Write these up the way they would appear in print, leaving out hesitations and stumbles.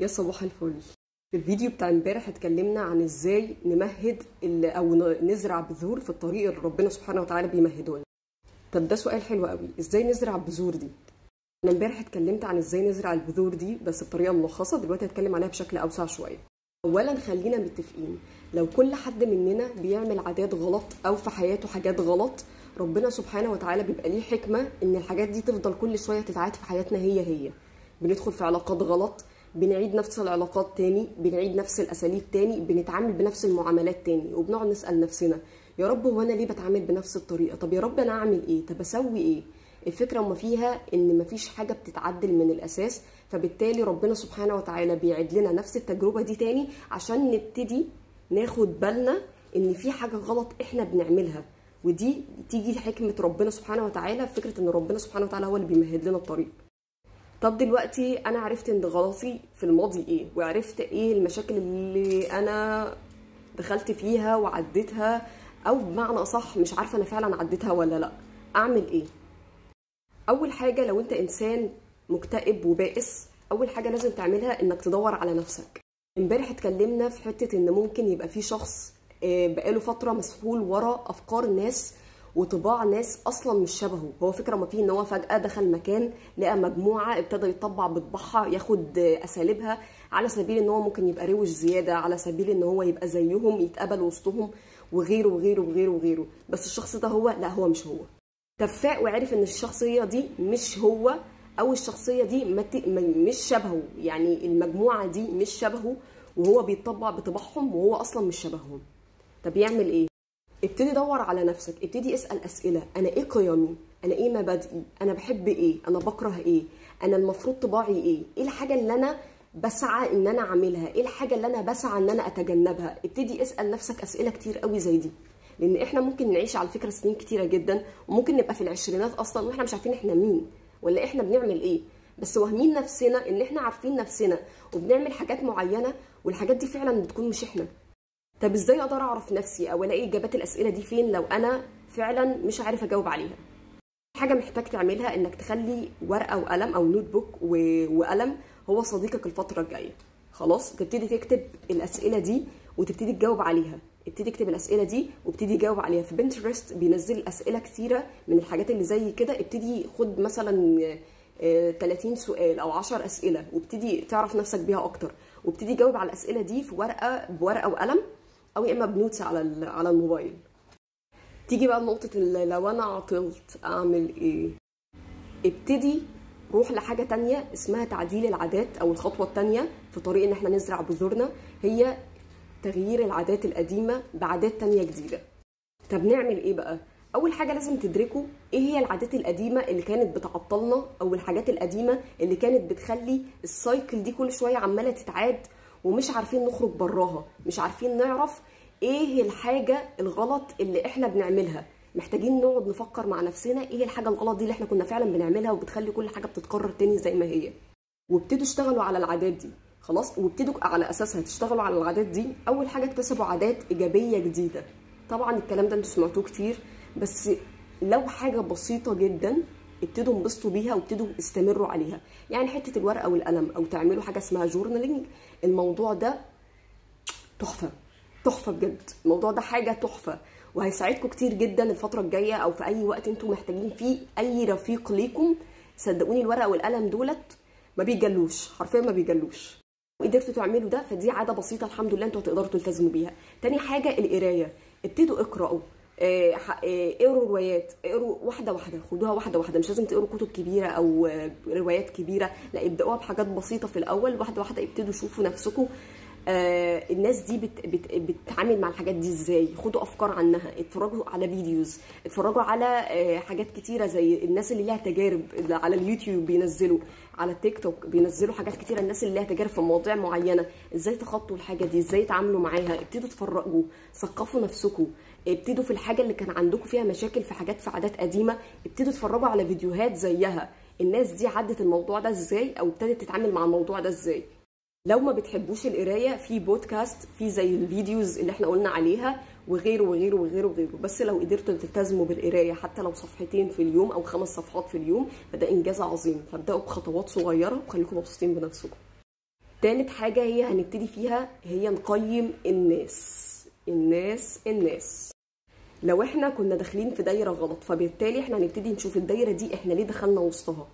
يا صباح الفل. في الفيديو بتاع امبارح اتكلمنا عن ازاي نمهد او نزرع بذور في الطريق اللي ربنا سبحانه وتعالى بيمهده لنا. طب ده سؤال حلو قوي، ازاي نزرع البذور دي؟ انا امبارح اتكلمت عن ازاي نزرع البذور دي بس بطريقة ملخصه، دلوقتي هتكلم عليها بشكل اوسع شوية. اولا خلينا متفقين، لو كل حد مننا بيعمل عادات غلط او في حياته حاجات غلط، ربنا سبحانه وتعالى بيبقى ليه حكمه ان الحاجات دي تفضل كل شوية تتعاد في حياتنا. هي بندخل في علاقات غلط، بنعيد نفس العلاقات تاني، بنعيد نفس الاساليب تاني، بنتعامل بنفس المعاملات تاني، وبنقعد نسال نفسنا يا رب هو انا ليه بتعامل بنفس الطريقة؟ طب يا رب انا اعمل ايه؟ طب اسوي ايه؟ الفكرة وما فيها ان مفيش حاجة بتتعدل من الاساس، فبالتالي ربنا سبحانه وتعالى بيعيد لنا نفس التجربة دي تاني عشان نبتدي ناخد بالنا ان في حاجة غلط احنا بنعملها. ودي تيجي حكمه ربنا سبحانه وتعالى، فكرة ان ربنا سبحانه وتعالى هو اللي بيمهد لنا الطريق. طب دلوقتي انا عرفت ان غلطي في الماضي ايه، وعرفت ايه المشاكل اللي انا دخلت فيها وعديتها، او بمعنى اصح مش عارفه انا فعلا عديتها ولا لا، اعمل ايه؟ اول حاجة لو انت انسان مكتئب وبائس، اول حاجة لازم تعملها انك تدور على نفسك. امبارح اتكلمنا في حتة ان ممكن يبقى في شخص بقاله فترة مسحول ورا افكار ناس وطباع ناس اصلا مش شبهه. هو فكرة ما فيه ان هو فجاة دخل مكان لقى مجموعة ابتدى يطبع بطباعها، ياخد اساليبها، على سبيل ان هو ممكن يبقى روش زيادة، على سبيل ان هو يبقى زيهم، يتقبل وسطهم، وغيره وغيره وغيره وغيره. بس الشخص ده هو لا، هو مش هو. تفاق وعرف ان الشخصية دي مش هو، او الشخصية دي مش شبهه، يعني المجموعة دي مش شبهه وهو بيطبع بطباعهم وهو اصلا مش شبههم. طب يعمل ايه؟ ابتدي دور على نفسك، ابتدي اسأل أسئلة. أنا إيه قيمي؟ أنا إيه مبادئي؟ أنا بحب إيه؟ أنا بكره إيه؟ أنا المفروض طباعي إيه؟ إيه الحاجة اللي أنا بسعى إن أنا أعملها؟ إيه الحاجة اللي أنا بسعى إن أنا أتجنبها؟ ابتدي اسأل نفسك أسئلة كتير قوي زي دي، لأن إحنا ممكن نعيش على فكرة سنين كتيرة جدا، وممكن نبقى في العشرينات أصلا وإحنا مش عارفين إحنا مين ولا إحنا بنعمل إيه، بس واهمين نفسنا إن إحنا عارفين نفسنا وبنعمل حاجات معينة، والحاجات دي فعلا بتكون مش إحنا. طب ازاي اقدر اعرف نفسي او الاقي اجابات الاسئلة دي فين لو انا فعلا مش عارف اجاوب عليها؟ حاجة محتاج تعملها انك تخلي ورقة وقلم او notebook وقلم هو صديقك الفترة الجاية. خلاص تبتدي تكتب الاسئلة دي وتبتدي تجاوب عليها. ابتدي اكتب الاسئلة دي وابتدي جاوب عليها. في Pinterest بينزل اسئلة كتيرة من الحاجات اللي زي كده. ابتدي خد مثلا 30 سؤال او 10 اسئلة وابتدي تعرف نفسك بيها اكتر، وابتدي جاوب على الاسئلة دي في ورقة بورقه وقلم، او يا اما ب notes على الموبايل. تيجي بقى نقطة لو انا عطلت اعمل ايه؟ ابتدي روح لحاجة تانية اسمها تعديل العادات، او الخطوة التانية في طريق ان احنا نزرع بذورنا هي تغيير العادات القديمة بعادات تانية جديدة. طب نعمل ايه بقى؟ اول حاجة لازم تدركوا ايه هي العادات القديمة اللي كانت بتعطلنا، او الحاجات القديمة اللي كانت بتخلي ال cycle دي كل شوية عماله تتعاد ومش عارفين نخرج براها، مش عارفين نعرف ايه الحاجة الغلط اللي احنا بنعملها. محتاجين نقعد نفكر مع نفسنا ايه الحاجة الغلط دي اللي احنا كنا فعلا بنعملها وبتخلي كل حاجة بتتكرر تاني زي ما هي. وابتدوا اشتغلوا على العادات دي، خلاص، وابتدوا على اساسها تشتغلوا على العادات دي. اول حاجة اكتسبوا عادات ايجابية جديدة. طبعا الكلام ده انتوا سمعتوه كتير، بس لو حاجة بسيطة جدا ابتدوا انبسطوا بيها وابتدوا استمروا عليها. يعني حتة الورقة والقلم، او تعملوا حاجة اسمها journaling. الموضوع ده تحفة تحفة بجد، الموضوع ده حاجة تحفة وهيساعدكم كتير جدا الفترة الجاية او في اي وقت انتم محتاجين فيه اي رفيق ليكم. صدقوني الورقة والقلم دولت ما بيجلوش، حرفيا ما بيجلوش. وقدرتوا تعملوا ده، فدي عادة بسيطة الحمد لله انتوا هتقدروا تلتزموا بيها. تاني حاجة القراية، ابتدوا اقراوا، اقروا روايات، اقروا واحدة واحدة، خدوها واحدة واحدة، مش لازم تقروا كتب كبيرة او روايات كبيرة، لا ابداوها بحاجات بسيطة في الاول، واحدة واحدة ابتدوا شوفوا نفسكم الناس دي بتتعامل مع الحاجات دي ازاي، خدوا افكار عنها، اتفرجوا على videos، اتفرجوا على حاجات كتيرة زي الناس اللي ليها تجارب على اليوتيوب بينزلوا، على التيك توك بينزلوا حاجات كتيرة، الناس اللي ليها تجارب في مواضيع معينة، ازاي تخطوا الحاجة دي، ازاي يتعاملوا معاها. ابتدوا اتفرجوا، ثقفوا نفسكم، ابتدوا في الحاجة اللي كان عندكم فيها مشاكل في حاجات في عادات قديمة، ابتدوا اتفرجوا على فيديوهات زيها، الناس دي عدت الموضوع ده ازاي او ابتدت تتعامل مع الموضوع ده ازاي. لو ما بتحبوش القراية في بودكاست، في زي ال videos اللي احنا قلنا عليها وغيره وغيره وغيره وغيره. بس لو قدرتوا تلتزموا بالقرايه حتى لو صفحتين في اليوم او 5 صفحات في اليوم فده انجاز عظيم. فابداوا بخطوات صغيرة وخليكم مبسوطين بنفسكم. تالت حاجة هي هنبتدي فيها هي نقيم الناس الناس الناس. لو احنا كنا داخلين في دايرة غلط، فبالتالي احنا هنبتدي نشوف الدايرة دي احنا ليه دخلنا وسطها،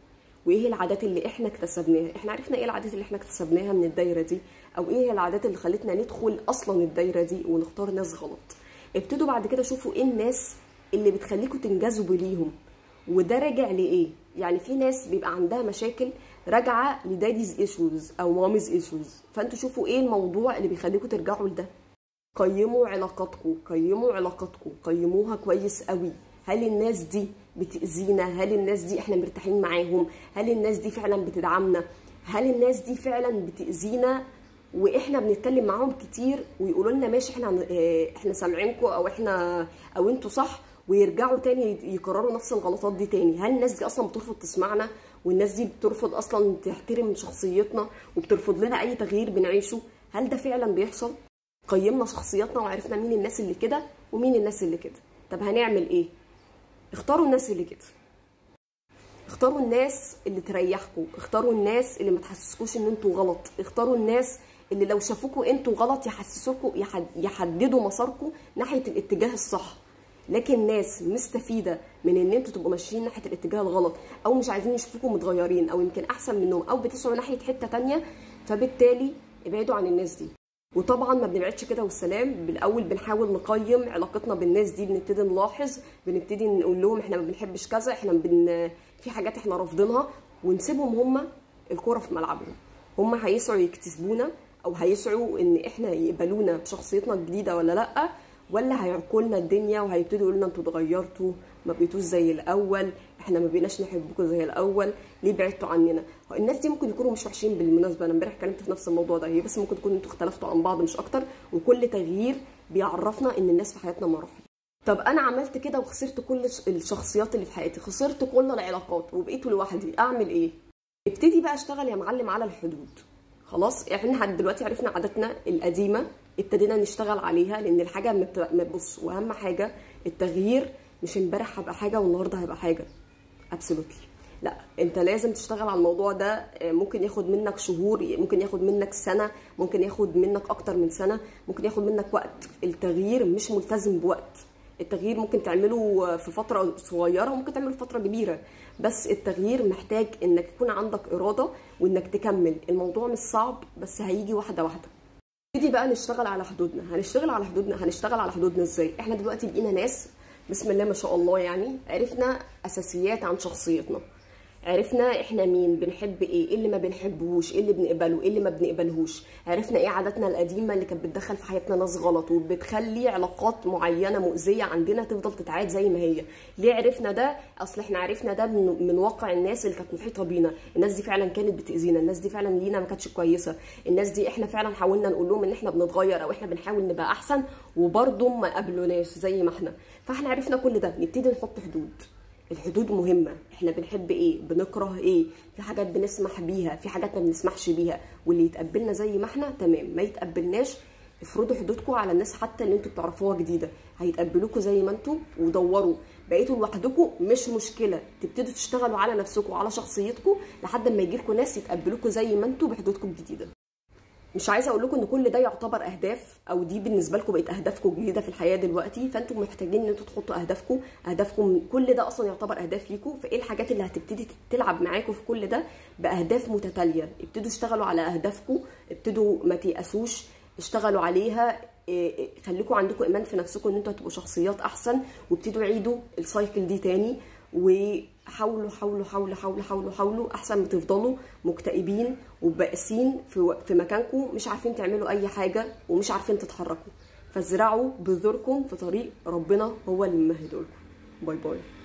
وايه العادات اللي احنا اكتسبناها. احنا عرفنا ايه العادات اللي احنا اكتسبناها من الدايرة دي، او ايه العادات اللي خلتنا ندخل اصلا الدايرة دي ونختار ناس غلط. ابتدوا بعد كده شوفوا ايه الناس اللي بتخليكم تنجذبوا ليهم، وده راجع لايه. يعني في ناس بيبقى عندها مشاكل راجعه ل daddy's issues او mommy's issues، فانتوا شوفوا ايه الموضوع اللي بيخليكم ترجعوا لده. قيموا علاقاتكم، قيموا علاقاتكم، قيموها كويس قوي. هل الناس دي بتأذينا؟ هل الناس دي احنا مرتاحين معاهم؟ هل الناس دي فعلا بتدعمنا؟ هل الناس دي فعلا بتأذينا واحنا بنتكلم معاهم كتير ويقولوا لنا ماشي احنا سامعينكم، او احنا او انتوا صح، ويرجعوا تاني يكرروا نفس الغلطات دي تاني؟ هل الناس دي اصلا بترفض تسمعنا، والناس دي بترفض اصلا تحترم شخصيتنا، وبترفض لنا اي تغيير بنعيشه؟ هل ده فعلا بيحصل؟ قيمنا شخصياتنا وعرفنا مين الناس اللي كده ومين الناس اللي كده. طب هنعمل ايه؟ اختاروا الناس اللي كده، اختاروا الناس اللي تريحكم، اختاروا الناس اللي ما تحسسكوش ان انتوا غلط، اختاروا الناس اللي لو شافوكوا انتوا غلط يحسسوكوا، يحددوا مساركم ناحية الاتجاه الصح. لكن ناس مستفيدة من ان انتوا تبقوا ماشيين ناحية الاتجاه الغلط، او مش عايزين يشوفوكم متغيرين، او يمكن احسن منهم، او بتسعوا ناحية حتة تانية، فبالتالي ابعدوا عن الناس دي. وطبعا ما بنبعدش كده والسلام، بالاول بنحاول نقيم علاقتنا بالناس دي، بنبتدي نلاحظ، بنبتدي نقول لهم احنا ما بنحبش كذا، احنا في حاجات احنا رافضينها، ونسيبهم هم الكورة في ملعبهم. هم هيسعوا يكتسبونا، او هيسعوا ان احنا يقبلونا بشخصيتنا الجديدة ولا لا، ولا هيعكوا لنا الدنيا وهيبتدوا يقولوا لنا انتوا اتغيرتوا، ما بقيتوش زي الاول، احنا ما بقيناش نحبكم زي الاول، ليه بعدتوا عننا؟ الناس دي ممكن يكونوا مش وحشين بالمناسبة، انا امبارح اتكلمت في نفس الموضوع ده، هي بس ممكن تكون انتوا اختلفتوا عن بعض مش اكتر، وكل تغيير بيعرفنا ان الناس في حياتنا مراحل. طب انا عملت كده وخسرت كل الشخصيات اللي في حياتي، خسرت كل العلاقات وبقيت لوحدي، اعمل ايه؟ ابتدي بقى اشتغل يا معلم على الحدود. خلاص احنا دلوقتي عرفنا عاداتنا القديمة، ابتدينا نشتغل عليها، لان الحاجة ما تبص، واهم حاجة التغيير مش امبارح هبقى حاجة والنهارده هبقى حاجة، absolutely لا، انت لازم تشتغل على الموضوع ده. ممكن ياخد منك شهور، ممكن ياخد منك سنة، ممكن ياخد منك اكتر من سنة، ممكن ياخد منك وقت. التغيير مش ملتزم بوقت، التغيير ممكن تعمله في فترة صغيرة وممكن تعمله في فترة كبيرة، بس التغيير محتاج انك يكون عندك اراده وانك تكمل. الموضوع مش صعب، بس هيجي واحدة واحدة. نبتدي بقى نشتغل على حدودنا. هنشتغل على حدودنا، هنشتغل على حدودنا ازاي؟ احنا دلوقتي بقينا ناس بسم الله ما شاء الله، يعني عرفنا اساسيات عن شخصيتنا، عرفنا احنا مين، بنحب ايه، ايه اللي ما بنحبهوش، ايه اللي بنقبله، ايه اللي ما بنقبلهوش، عرفنا ايه عاداتنا القديمة اللي كانت بتدخل في حياتنا ناس غلط وبتخلي علاقات معينة مؤذية عندنا تفضل تتعاد زي ما هي. ليه عرفنا ده؟ اصل احنا عرفنا ده من واقع الناس اللي كانت محيطه بينا، الناس دي فعلا كانت بتاذينا، الناس دي فعلا لينا ما كانتش كويسة، الناس دي احنا فعلا حاولنا نقول لهم ان احنا بنتغير او احنا بنحاول نبقى احسن وبرضه ما قبلوناش زي ما احنا. فاحنا عرفنا كل ده، نبتدي نحط حدود. الحدود مهمة، احنا بنحب ايه، بنكره ايه، في حاجات بنسمح بيها، في حاجات ما بنسمحش بيها، واللي يتقبلنا زي ما احنا تمام، ما يتقبلناش افرضوا حدودكم على الناس حتى اللي انتوا بتعرفوها جديدة، هيتقبلوكوا زي ما انتوا. ودوروا، بقيتوا لوحدكم مش مشكلة، تبتدوا تشتغلوا على نفسكم وعلى شخصيتكم لحد ما يجيلكم ناس يتقبلوكوا زي ما انتوا بحدودكم الجديدة. مش عايزه اقول لكم ان كل ده يعتبر اهداف، او دي بالنسبة لكم بقت اهدافكم الجديدة في الحياة دلوقتي، فانتم محتاجين ان انتوا تحطوا اهدافكم، اهدافكم كل ده اصلا يعتبر اهداف ليكم. فايه الحاجات اللي هتبتدي تلعب معاكم في كل ده باهداف متتالية؟ ابتدوا اشتغلوا على اهدافكم، ابتدوا ما تيأسوش، اشتغلوا عليها، خليكم عندكم ايمان في نفسكم ان انتوا هتبقوا شخصيات احسن، وابتدوا عيدوا ال cycle دي تاني، وحاولوا حاولوا حاولوا حاولوا حاولوا حاولوا، احسن ما تفضلوا مكتئبين وبائسين في مكانكم، مش عارفين تعملوا اي حاجة ومش عارفين تتحركوا. فازرعوا بذوركم في طريق ربنا هو اللي ممهده لكم. bye bye.